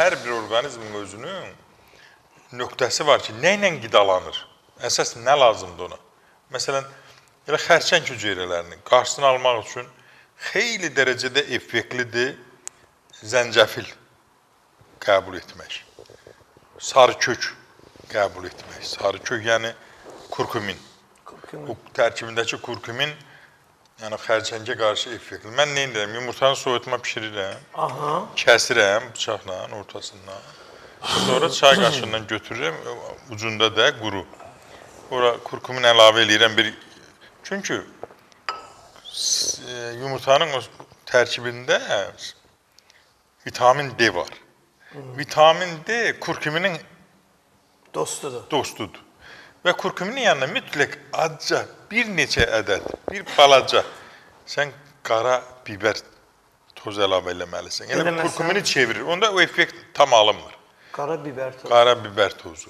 Hər bir orqanizmin özünün nöqtəsi var ki, nə ilə qidalanır? Əsas nə lazımdır ona? Məsələn, elə xərçəng hüceyrələrinin qarşısını almaq üçün xeyli dərəcədə effektlidir zəncəfil qəbul etmək. Sarı kök qəbul etmək. Sarı kök, yəni kurkumin. Kurkumin. Bu tərkibindəki kurkumin, yəni xərçəngə qarşı effektli. Mən nə edirəm? Yumurtanı soyutma bişirirəm. Aha. Kəsirəm bıçaqla ortasından. Sonra çay qaşığından götürürəm, ucunda da quru. Ora kurkumin əlavə eləyirəm bir. Çünki yumurtanın o tərkibində vitamin D var. Vitamin D kurkuminin Dostudur. dostudur. Və kurkuminin yanına mütləq azca bir neçə ədəd, bir balaca sən qara biber toz əlavə eləməlisən. Elə Eləməsən- kurkumini çevirir. Onda o effekt tam alınmır. Qara biber tozu. Qara biber tozu.